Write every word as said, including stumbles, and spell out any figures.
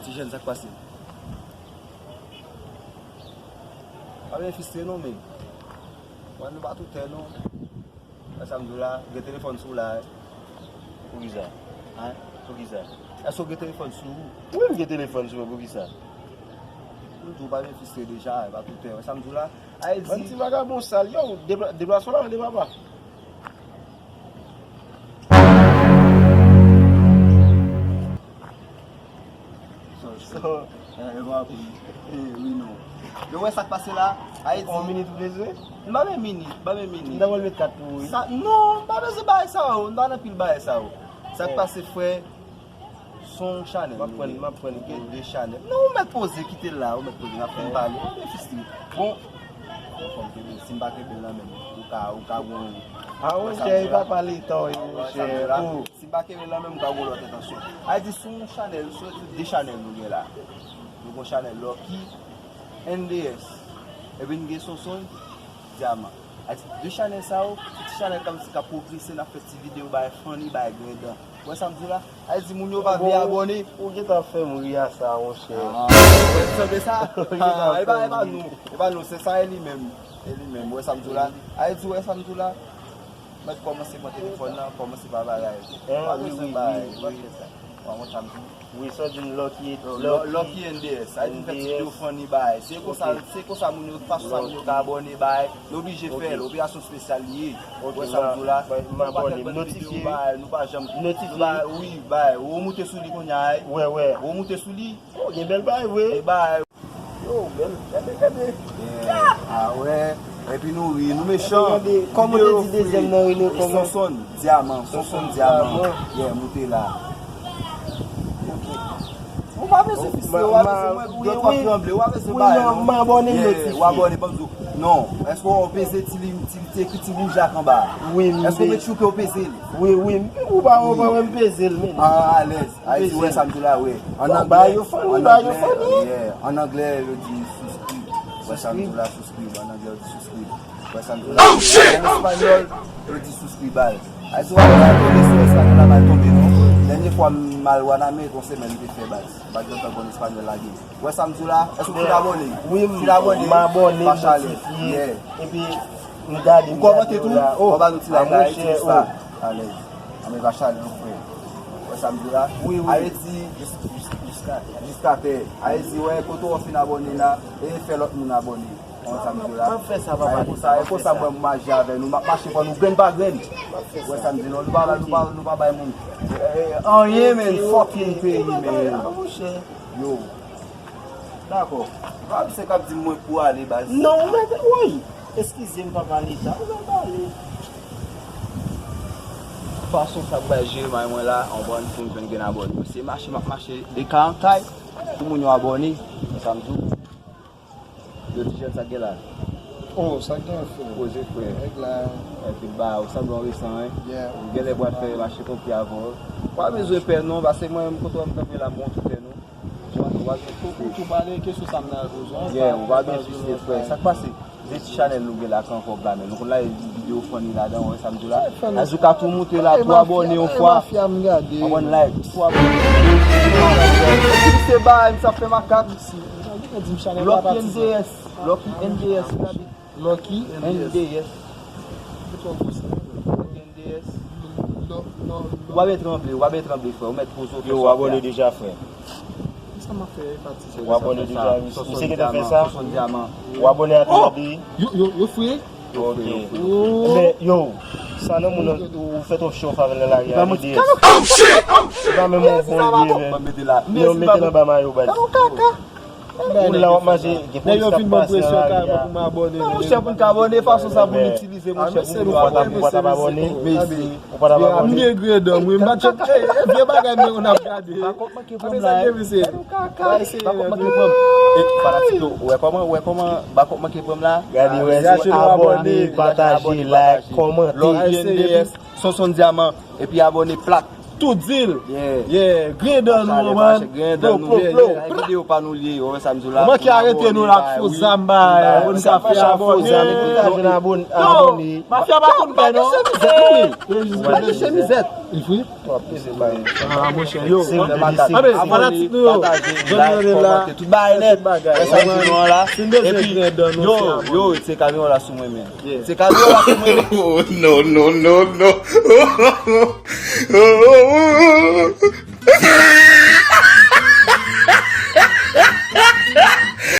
Ti jèn, sa k pase? Pa byen fistre non, men. Mwen, nou pa toutè non. Wè sa m di w la, gen telefòn sou w la, wi. Poukisa? Hein? Poukisa? Èske w gen telefòn sou ou? Wi, m gen telefòn sou mwen, poukisa? M di w pa byen fistre deja, e pa toutè. Wè sa m di w la? Ay di. Bann ti vagabon sal, yo, depla-, deplasman la, de papa. So, eh, eh, wi, non. Yo wè sa k pase la? Ayiti. On minit ou bezwen? M pa gen minit, m pa gen minit. M ta pral met kat pou ou, wi. Sa, non, m pa bezwen bagay sa yo, m pa nan pil bagay sa yo. Sa k pase, frè? Son chanèl. M ap pran, m ap pran. Gen de chanèl. Non, ou mèt poze, kite l la, ou mèt poze, n ap fin pale. Ou byen fistre. Bon, fò m kenbe, si m pa kenbe l nan men m, ou ka, ou ka gon. Ah, monchè, e pa pale tan, wi, monchè. Si m pa kenbe l nan men m, m ka gon lòt entansyon. Ayiti, sou yon chanèl, sou de chanèl nou gen la. Nou gon chanèl Lucky, N D S. Epi n gen Sonson, Dyaman. Ayiti, de chanèl sa yo, se ti chanèl kòmsi k ap pwogrese, n ap fè ti videyo, bay funny, bay grendan. Ou wè sa m di w la? Ayiti, moun yo pa vle abòne. Ou gentan fè m ri a sa, monchè. Ah, ou wè, sanble sa? Ah, e pa, e pa nou. E pa nou, se sa e li menm. E li menm. Ou wè sa m di w la? Ayiti, ou wè sa m di w la? Mèt kòmanse pran telefòn nan, kòmanse pa bagay. Ah, wi, wi, wi, wi. Ou pa fè sa. Ou pa konn sa m di w? Wi, sa w di m, Lucky, Lucky N D S. Sa vle di fè ti videyo funny bay. Se konsa, se konsa moun yo, fason sa moun yo ka abòne bay. Nou oblije fè l, operasyon espesyal li ye. Ou wè sa m di w la? M abòne, m notifye. Nou pa janm notifye. Wi, bay. Ou moute sou li kounye a. Wè, wè. Ou moute sou li. Oh, gen bèl bay vre. E bay. Yo, bèl, gade, gade. Ah wè. Epi nou ri, nou mechan. Kòman te di dezyèm nan rele kòman? Sonson Dyaman, Sonson Dyaman. Yeah, moute la. Ou pa bezwen fistre, ou pa bezwen mwen, ou pa tranble, ou pa bezwen bay non. M abòne, m notifye. Ou abòne, ban m di w. Non, èske w peze ti li, ti, ti ekri ti wouj la k anba a? Wi, m. Èske w met chouke w peze l? Wi, wi, m, ou pa, ou pa wè m peze l, men. Ah, alèz. Ayiti, wè sa m di w la, wè. An anglè, an anglè, yeah, an anglè, yo di subscribe. Wè sa m di w la, subscribe. An anglè, yo di subscribe. Wè sa m di w la. An espanyòl, yo di suscribal. Ayiti, w ap tonbe sou espanyòl la, mal tonbe, non. Dènye fwa m al Wanament, yon semèn m te fè baz. M pa t janm tann konn espanyòl la gen. Wè sa m di w la? Èske w fin abòne? Wi, m abòne, m notifye. Epi, m gade, m gade yo la. Ou kòmante tou? Ou ba nou ti like la, ti sa. Alèz. Anben pa chale non, frè. Wè sa m di w la? Wi, wi. Ayiti, jis, jis, jiska tè. Jiska tè. Ayiti, wè, kote w fin abòne la, e fè lòt moun abòne. Wè sa m di w la? M ap fè sa, papa. E konsa, e konsa mwen m aji avè nou. M ap mache fò nou grenn pa grenn. Wè sa m di w la? Nou pa, nou pa, nou pa bay moun, eh, eh, anyen, men, fucking peyi, men. Yo. Dakò. Pa misye k ap di m mwen pou ale, baz. Non, ou mèt, woy. Eskize m, papa Leta, ou mèt ale. Fason sa bay jere may mwen la, anprann pou m jwenn grenn abòne. Se mache m ap mache de kay an kay pou moun yo abòne. Wè sa m di w? Yo, ti jèn, sa k gen la? Oh, sa k gen, frè? Poze, frè. Nèg la. Epi ba, ou sanble yon resan, en. Yeah. Ou genlè pral fè mache konpli avè w. Pa bezwen pè non, paske mwen menm kote w wè m kanpe la, m gon tout pè non. Ou pa, ou pa gen, ou, ou tou pale kesyon sa m nan poze w. Yeah, ou pa gen sisi, frè. Sa k pase? Se ti chanèl nou gen la k an vòg la, men nou konn lage videyo funny ladan, ou wè sa m di w la? Azou ka tou moute la, tou abòne yon fwa. Mafya m gade. Ou konn like, tou abòne. Se bay, sa fè makak. Lucky N D S. Lucky N D S, gade. Lucky N D S. Lucky N D S. Ou pa byen tranble, ou pa byen tranble, frè. Ou mèt poze w. Yo, ou abòne deja, frè. Sa m ap fè, e pati. Ou abòne deja, misye gentan fè sa. Ou abòne a tou de. Yo, yo, yo fre. Ok. Men, yo, sa nan moun nan, ou fè twòp show avè l nan lari a, N D S. Se pa menm yon bon lye, men. Yo, mete l anba mayo, baz. Ou la w ap manje, gen polis k ap pase nan lari a. Non, monchè, pou n ka abòne, fason sa pou n itilize, monchè, pou moun yo abòne. Ou pa t ap abòne? Mesi. Ou pa t ap abòne? M gen grenn dan, wi. M pa t, e, e, vye bagay mwen konn ap gade. Pa kòk manke pran m la, e. Pa kòk manke pran m. E, fanatik yo, ou wè kòman, ou wè kòman, pa kòk manke pran m la? Gade, wè, se abòne, pataje, like, kòmante. Lucky N D S, Sonson Dyaman, epi abòne, plak. Tout di l. Yeah. Yeah, griyen dan nou, man. Griyen dan nou. Plo, plo, plo. Videyo pa nou li ye, ou wè sa m di w la. Ou manke arete nou la ak fo zam, ba, ou ka fè abòne. Non, mafya pa konn bay non. Li fri? Ah, monchè, yo. Fanatik nou yo. Abòne, pataje, like, kòmante, tout bagay nèt. Wè sa m di nou an la. Epi, yo, yo, se kamyon la sou mwen, men. Se kamyon la sou mwen, men. Oh, no, no, no, no.